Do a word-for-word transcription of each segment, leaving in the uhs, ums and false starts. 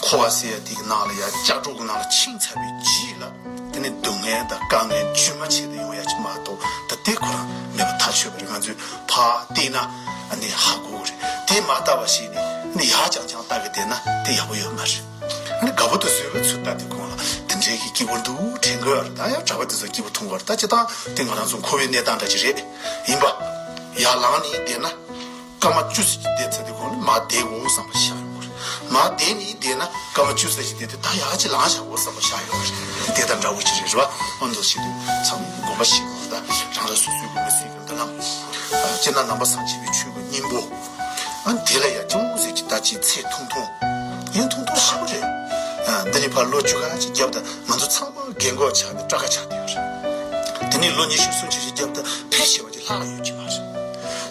འཁོར་བ་ཟེར་ཡ་དེ་གི་ནང་ལ་ཡ་ལྕགས་སྒྲོག་གི་ནང་ལ་ཕྱིན་ཚར་བའི་རྗེས་ལ། དེ་ནི་སྡུག་བསྔལ་དང་དཀའ་ངལ་རྒྱུན་མ་ཆད་དུ་ཡོང་ཡ་ཅིག་མ་གཏོགས། ད་དེ་ཁོ་རང་མེད་པ་ཐག་ཆོད་པ་རེད། ང་ཚོས་ཕར་བལྟས་ན་ཨ་ནི་ཧ་གོ་གི་རེད། དེ་མ་ལྟ་བ་ཞིག་ནི་ནི་ཡག་རྐྱང་རྐྱང་ལྟ་གི་བསྡད་ན་དེ་ཡག་པོ་ཡོད་མ་རེད། ཨ་ནི་དགའ་པོ་དེ་ཚོའི་ཚུལ་ལྟ་དུས་གོང་ལ་དེ་འདྲའི་གི་སྐྱིད་པོ་འདུག་དྲན་གི་ཡོད་རེད། ད་ཡང་གྲྭ་པ་དེ་ཚོ་སྐྱིད་པོ་མཐོང་གི་ཡོད་རེད། ད་སྤྱིར་བཏང་དེ་ང་རང་ཚོ་འཁོར་བའི་གནས་སྟངས་འདྲ་ཅིག་རེད། ཡིན་པ། ཡར་ལངས་ནས་བསྡད་ན། སྐར་མ་བཅུ་ཙམ་ཅིག་བསྡད་ཚར་དུས་གོང་ནས་མར་བསྡད་དགོས་བསམ་པ་ཤར་ཡོང་གི་རེད། མར་བསྡད་ནས་བསྡད་ན་སྐར་མ་བཅུ་ཙམ་ཅིག་བསྡད་དུས་ད་ཡག་ཅིག་ལངས་བཞག་དགོས་བསམ་པ་ཤར་ཡོང་གི་རེད། དེ་དང་འདྲ་བོ་ཅིག་རེད། རེད་བ། ཨ་འདུག་བྱེད་དུས་ཚང་མས་དགོངས་པ་བཞེས་དགོས། ད་རང་རང་སོ་སོའི་གི་མི་ཚེ་གི་མདུན་ལམ། སྤྱིར་ན་ནང་པ་སངས་རྒྱས་པའི་ཆོས་ཀྱི་སྙིང་པོ། ཨ་དེ་ལ་ཡ་ཅུང་ཟད་ཅིག་ད་ཅིག་ཚད་ཐུང་ཐུང་། ཡིན་ཐུང་ཐུང་ཞེ་པོ་རེད། ཨ་འདི་ནས་ཕར་ལོ་བཅུ་ཁ་ཅིག་བརྒྱབ་ད་ང་ཚོ་ཚང་མ་རྒན་གོག་ཆགས་ནས་སྐྲག་ཁ་ཆགས་བསྡད་ཡོད་རེད། དེ་ནས་ལོ་ཉི་ཤུ་སུམ་ཅུ་ཞིག་བརྒྱབ་ད་ཕལ་ཆེ་བ་ཅིག་ལྷག་ཡོད་ཀྱི་མ་རེད།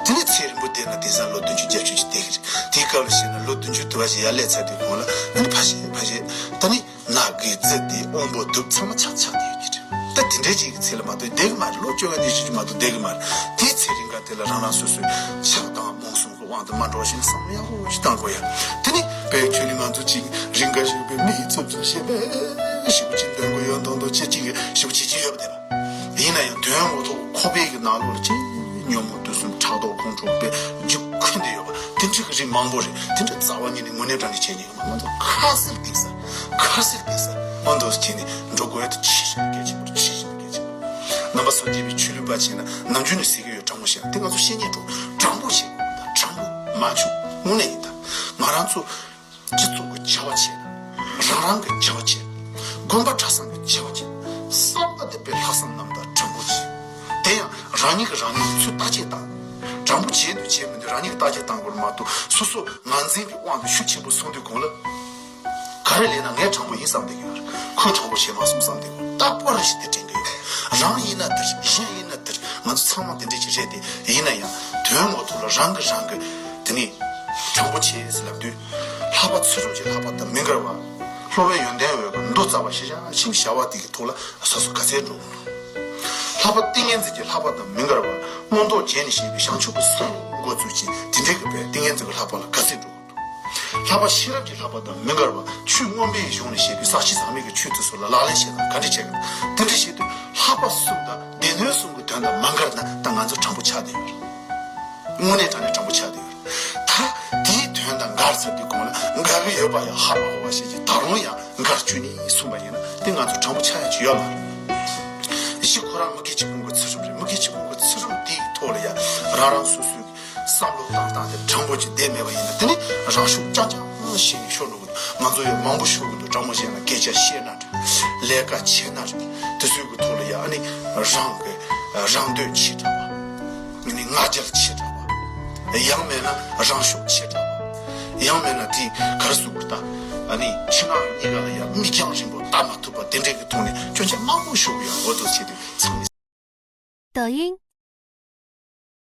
དེ་ནས་ཚེ་རིང་པོ་བསྡད་ན་དེང་སང་ལོ་བདུན་ཅུ་བརྒྱད་ཅུ་ཅིག་བསྡད་ཀྱི་རེད། དེའི་སྐབས་ལ་བྱས་ན་ལོ་བདུན་ཅུ་དུ་བ་ཞིག་ཡར་སླེབས་ཚར་དུས་གོང་ལ་ཨ་ནི་ཕ་ཞེ་ཕ་ཞེ་ད་ནི་ན་གི་རྩེ་དེ་དབང་པོ་དུབ་ཚང་མ་ཆག་ཆག་དེ་ཡོད་ཀྱི་རེད། ད་དེ་འདྲའི་ཅིག་གི་ཚེ་ལ་མ་གཏོགས་བསྡད་གི་མ་རེད། ལོ་བཅོ་ལྔ་ཉི་ཤུ་ཅིག་མ་གཏོགས་བསྡད་གི་མ་རེད། དེའི་ཚེ་རིང་ག་དེ་ལ་རང་རང་སོ་སོའི་ཆགས་སྡང་རྨོངས་གསུམ་གི་དབང་དུ་མ་འགྲོ་བཞིན་བསམ་བློ་ཡག་པོ་ཞིག་བཏང་དགོས་ཡ། དེ་ནི་བོད་ཆོས་ནི་ང་ཚོ་ཅིག་རིང་ག་ཞིག་པའི་མི་ཡི་ཚོ་ཚོ་ཞེ་པས་ཞེ་པོ་ཅིག་འདོན་དགོས་ཡོད་མདོག་མདོག་བྱེད་ཅིག་ཞེ་པོ་བྱེད་ཀྱི་ཡོད་པ་དེ་ལ། ཡིན་ན་ཡང་དོན་ངོ་ཐོག་ཁོག་པའི་གི་ནང་ལོགས་ལ་ཅིག་ཉོན་མོངས་དུག་གསུམ་ཕྲག་དོག་ཁོང་ཁྲོ་པའི་རྒྱུ་ཁུན་ཏེ་ཡོད་པ་དེ་འདྲ་གི་རིགས་མང་པོ་རེད། དེ་འདྲ་རྩ་བ་ཉིད་ནས་དངོས་གནས་དྲང་གནས་བྱས་ཉེས་ཀྱི་མ། ང་ཚོ་ཁ་གསལ་གཏིང་ཟབ། ཁ་གསལ་གཏིང་ཟབ་མ་འདུག་བྱས་ནས་འགྲོ་དགོས་ཡ་དེ་ཆེས་ཆེར་གལ་ཆེན་པོ་རེད། ཆེས་ཆེར་གལ་ཆེན་པོ། ནང་པ་སངས་རྒྱས་པའི་ཆོས་ལུགས་པ་བྱས་ན་ནམ་རྒྱུན་ནས་ཟེར་གྱི་ཡོད། དྲང་པོ་བཤད་ན་དེ་ང་ཚོ་བཤེས་གཉེན་གྲོགས་དྲང་པོ་བཤད་དགོས་ད། དྲང་པོ་མ་བྱུང་དངོས་གནས་ཡིན་ད། ང་རང་ཚོ་སྤྱི་ཚོགས་ཀྱི་བྱ་བ་བྱས་ན། རང་རང་གི་བྱ་བ་བྱས་ན། དགོན་པ་གྲྭ་ཚང་གི་བྱ་བ་བྱས་ན། བསམ་པ་དེ་དཔེ་ལྷག་བསམ་རྣམ་དག་དྲང་པོ་བྱས། དེ་ཡང་རང་ཉིད་ཀྱིས་རང་ཉིད་ཚུར་བརྟག་དཔྱད་བཏང་། དྲང་པོ་བྱས་འདུག་བྱས་མི་འདུག་རང་ཉིད་ཀྱིས་བརྟག་དཔྱད་བཏང་དགོས་མ་གཏོགས་སོ་སོ་ངར་འཛིན་གྱི་དབང་དུ་ཤུགས་ཆེན་པོ་སོང་དུས་གོང་ལ། ག་རེ་ལས་ན་ངས་དྲང་པོ་ཡིན་བསམ་བསྡད་ཀྱི་ཡོད་རེད། ཁོས་དྲང་པོ་བྱས་མ་སོང་བསམ་བསྡད་ཀྱི་ཡོད་རེད། རྟག་པར་ཞིག་དེ་དྲན་གྱི་ཡོད། རང་ཡིན་ན་དེར་གཞན་ཡིན་ན་དེར་ང་ཚོ་ཚང་མ་དེ་འདྲ་ཅིག་རེད་དེ། ཡིན་ན་ཡང་དོན་ངོ་ཐོག་ལ་རང་གིས་རང་གི་དེ་ནས་དྲང་པོ་བྱས་ཟེར་ལབ་དུས། ལྷག་པ་ཚུལ་ཁྲིམས་ཀྱི་བསླབ་པ་དང་མི་འགལ་བ། སློབ་དཔོན་ཡོན་ཏན་འོད་ཀྱི་མདོ་རྩ་བ་ཤེས་བྱ་ཆེན་པོའི་བྱ་བ་དེ་གི་ཐོག་ལ་སོ་སོ་ག་ཚད་འགྲོ་དགོས། ལྷག་པ་ཏིང་ངེ་འཛིན་གྱི་བསླབ་པ་དང་མི་འགལ་བ། མངོན་རྟོགས་རྒྱན་ནས་བཤད་པའི་བྱང་ཆུབ་ཀྱི་སེམས་འགོ་བཙུགས་ཀྱི་དེ་འདྲའི་གི་བའི་ཏིང་ངེ་འཛིན་གྱི་བསླབ་པ་ལ་ག་ཚད་འགྲོ་དགོས། ལྷག་པ་ཤེས་རབ་ཀྱི་བསླབ་པ་དང་མི་འགལ་བ། ཆོས་མངོན་པའི་གཞུང་ནས་བཤད་པའི་ཟག་བཅས་ཟག་མེད་ཀྱི་ཆོས་དེ་ཚོ་ལ་ལག་ལེན་བྱེད་སྟངས་ག་འདྲ་བྱེད་དགོས། དེ་འདྲ་བྱེད་དུས་ལྷག་པ་གསུམ་དང་སྡེ་སྣོད་གསུམ་གྱི་དོན་དང་མ་འགལ་ན་ད་ང་ཚོ་དྲང་པོ་ཆགས་བསྡད་ཡོད་རེད། དངོས་གནས་དྲང་གནས་དྲང་པོ་ཆགས་བསྡད་ཡོད་རེད། ད་དེའི་དོན་དང་འགལ་ཚར་དུས་གོང་ལ་འགལ་གྱི་ཡོད་པ་ཡང་ཧ་མ་གོ་བ་ཞིག་གིས་ད་རུང་ཡང་འགལ་བཅུག་ནས་གསུངས་པ་ཡིན་ན་དེ་ང་ཚོ་དྲང་པོ་ཆགས་ཡ་ཅིག་ཡོད་མ་རེད། གཞི་ཁོ་རང་མུ་གེ་གཅིག་པུ་གི་ཚུལ་ཁྲིམས་རེད། མུ་གེ་གཅིག་པུ་གི་ཚུལ་ཁྲིམས་དེའི་ཐོག་ལ་ཡང་རང་རང་སོ་སོའི་བསམ་བློ་བཏང་སྟངས་དེ་དྲང་པོ་ཅིག་བསྡད་མེད་པ་ཡིན་ན་དེ་ནི་རང་ཤུགས་རྐྱང་རྐྱང་ཞིག་ནས་ཤོར་འགྲོ་གི་འདུག་ང་ཚོ་ཡང་མང་པོ་ཤོར་གི་འདུག་དྲང་པོ་བཤད་ན་སྐད་ཆ་བཤད་ན་འདྲ། ལས་ཀ་བྱེད་ན་འདྲ། དེ་ཚོའི་གི་ཐོག་ལ་ཡང་ཨ་ནི་རང་གི་རང་འདོད་ཆེ་དྲགས་པ། ཨ་ནི་ང་རྒྱལ་ཆེ་དྲགས་པ། ཡང་མེད་ན་རང་ཤུགས་ཆེ་དྲགས་པ། ཡང་མེད་ན་དེ་ག་རེ་ཟེར་དགོས་ད། ཨ་ནི་ཕྱི་ནང་གཉིས་ཀ་ལ་ཡང་མིག་རྒྱང་རིང་པོ་ལྟ་མ་ཐུབ་པ་དེ་འདྲའི་གི་ཐོག་ནས་སྐྱོན་ཆ་མང་པོ་ཤོར་གི་ཡོད། འོ་དེ་བྱེད་དུས་ཚང་མས། 抖音，